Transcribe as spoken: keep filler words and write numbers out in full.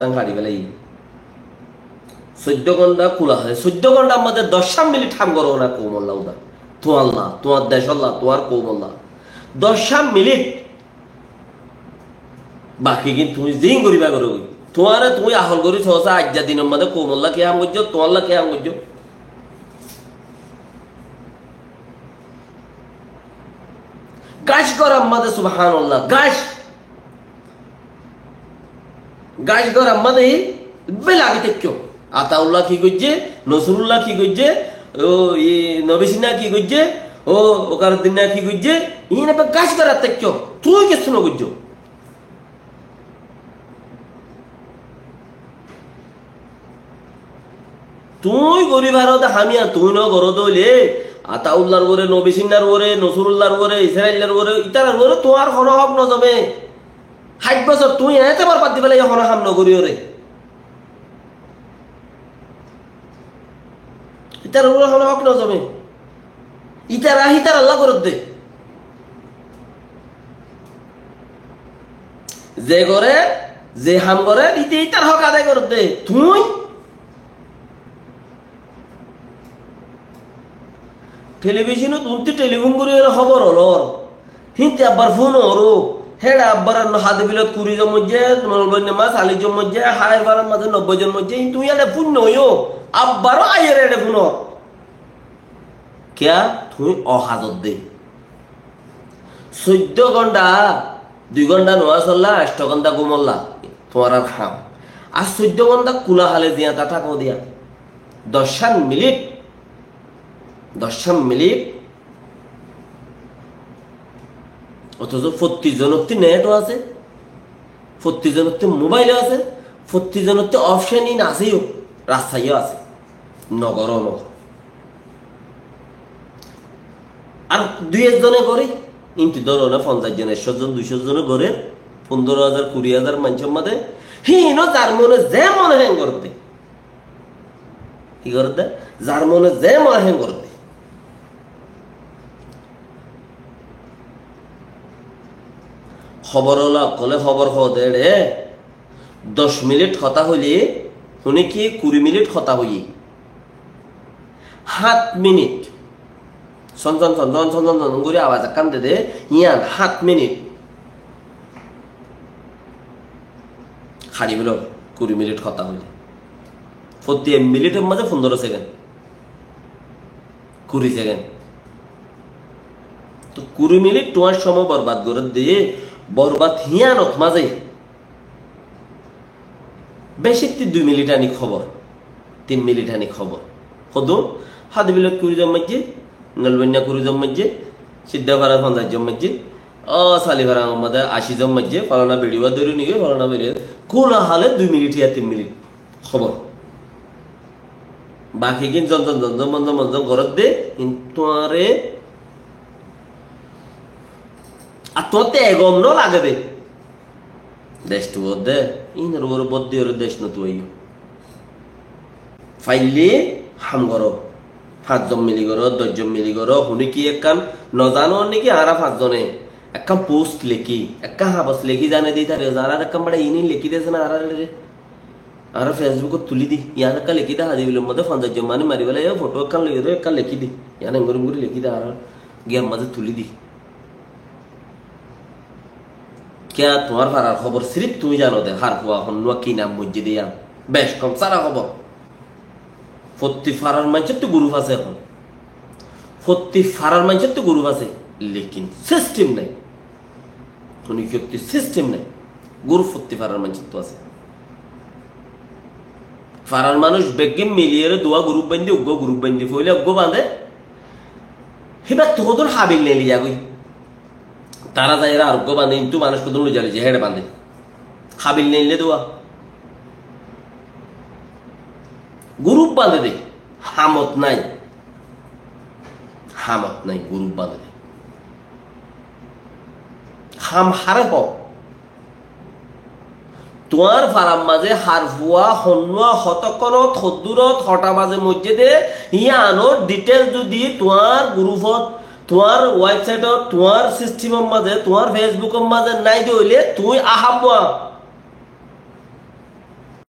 Tán hári félaiye. Soiddó gónta kula hale, soiddó góntar modde doccán minit ham goró na koumolla uda. Tuáñlla, tuáñr decólla, tuáñr koumolla. Doccán minit. Baki gín tuñí zin goriba goró goi. Tuáñre tuñí ahól gorí soósa, aijja dinor modde koumolla ki ham goijjó, tuáñlla ki ham goijjó. Gáic gorar modde, subhánallah, gáic. Gáic gorar modde hí bela lagi táikko. Ataullah ki goijjé, Nosrullah ki goijjé, ó, i Nobi Sinha ki goijjé, ó, Okaruddin ki goijjé, iín ebbe gáic gorar táikko. Tuñí kessú no goijjó. Tuñí gorí faró de ham yián, tuñí no goró de óile, Ataullar uore, Nobi Sinhar uore, Nosrullar uore, Israillar uore, ítarar uore tuáñr hono hók no zome. Háit bosór tuñí eéñte borbad di félaiyo, hono ham no goríyore. Ítarar uore hono hók no zome. Ítara hítarallá gorédde. Ze goré, ze ham goré, íte ítar hók adai gorédde. Tuñí telibíconot untí telifón gorí ore hóbor olor. Hínte abbar fún oró. Héçe abbar ar Hadibilot kuri zon moijjé, Nolboinna mazé sallic zon moijjé, Háir farar mazé nobboi zon moijjé. Híntu tuñí eçe fún noiyó. Abbaró aiyóre eçe fún or. Kiyá? Tuñí ohazot de. Soiddó gónta, dui gónta nomaz folla, ancto gónta gúmolla, tuáñrar ham. Ar soiddó gónta kula hale ziyán táko diya. Doccán minit, doccán minit. Otoco fottí zonottí net ó asé, fottí zonottí mobail ó asé, fottí zonottí ofcen ín asé yó, rastá yó asé. No goró, no goró. Ar dui ek zone goré, inti dóro na, fonzaic zon, ekcó zon, duicó zone goré, fundoro házar, kuri házar maincór mazé, híin ó zar mone ze mone hé hén gorédde. Ki gorédde? Zar mone ze mone hé hén gorédde. Hóbor ola ókkole hóbor hoó de eçe, doc minit hotá hoilé, hone ki kuri minit hotá hoiyé? Háñt minit. Son son son son son son son gorí abas ekkán de de, yián háñt minit. Hári felo, kuri minit hotá hoilé. Fottí ek minitor mazé fundoro sekend. Kuri sekend. To kuri minit tuáñr cómoi borbad gorédde, borbad híyanot mazé becittí dui minit anik hóbor, tin minit anik hóbor. Hodún? Hadibilot kuri zon moijjé, Nolboinna kuri zon moijjé, Siddafara fonzaic zon moijjé, ó Salifara mazé aci zon moijjé, folana beçi uwá dóri nigiyói, folana beçi uwá, kula hale dui minit ya tin minit hóbor. Baki gín zon zon zon zon mon zon mon zon gorédde, híntu tuáñre, ar tuáñtte egom no lage de. Dectu hoódde, inor uore bóddi ore dec no tuwaiyo. Faille ham goró. Fañs zon mili goró, doc zon mili goró, hone ki ekkán no zano niki, añára fañs zone ekkán post leki, ekkán habos leki zane de ítare, añára ekkán bada inin leki de zane añára re. Añára Facebookot tuli di, yián ekkán leki de Hadibilor modde fonzaic zon mani mari félaiye, foto ekkán loi de, ekkán leki di, yián engori engori leki de añára giyar mazé tuli di. Kiyá tuáñr farar hóbor sirif tuñí zano de, hár fua, honnúa, ki nam, moijjé de yián. Bec hom sára hóbor. Fottí farar maincóttu gurup asé ehón. Fottí farar maincóttu gurup asé. Lekin sistem nai. Hone kiyóttu sistem nai. Gurup fottí farar maincóttu asé. Farar manúic beggín miliyóre duwa gurup baindé, uggúa gurup baindé. Foila uggúa bañdé. Híbattu hodún habil neeli zagói. Tará zaiyóre ar uggúa bañdé, intu manúic hodún luza luzi héçe bañdé. Habil neille duwa. Gurup bañdé de. Hamot nai. Hamot nai, gurup bañdé de. Ham haré hoó. Tuáñr farar mazé hár fua, honnúa, hotókkonot, hoddúrot, hotá bazé moijjé de, yiánor details zudi tuáñr gurupot, tuáñr websiteot, tuáñr sistemor mazé, tuáñr Facebookor mazé nai de óile, tuñí ahámmua.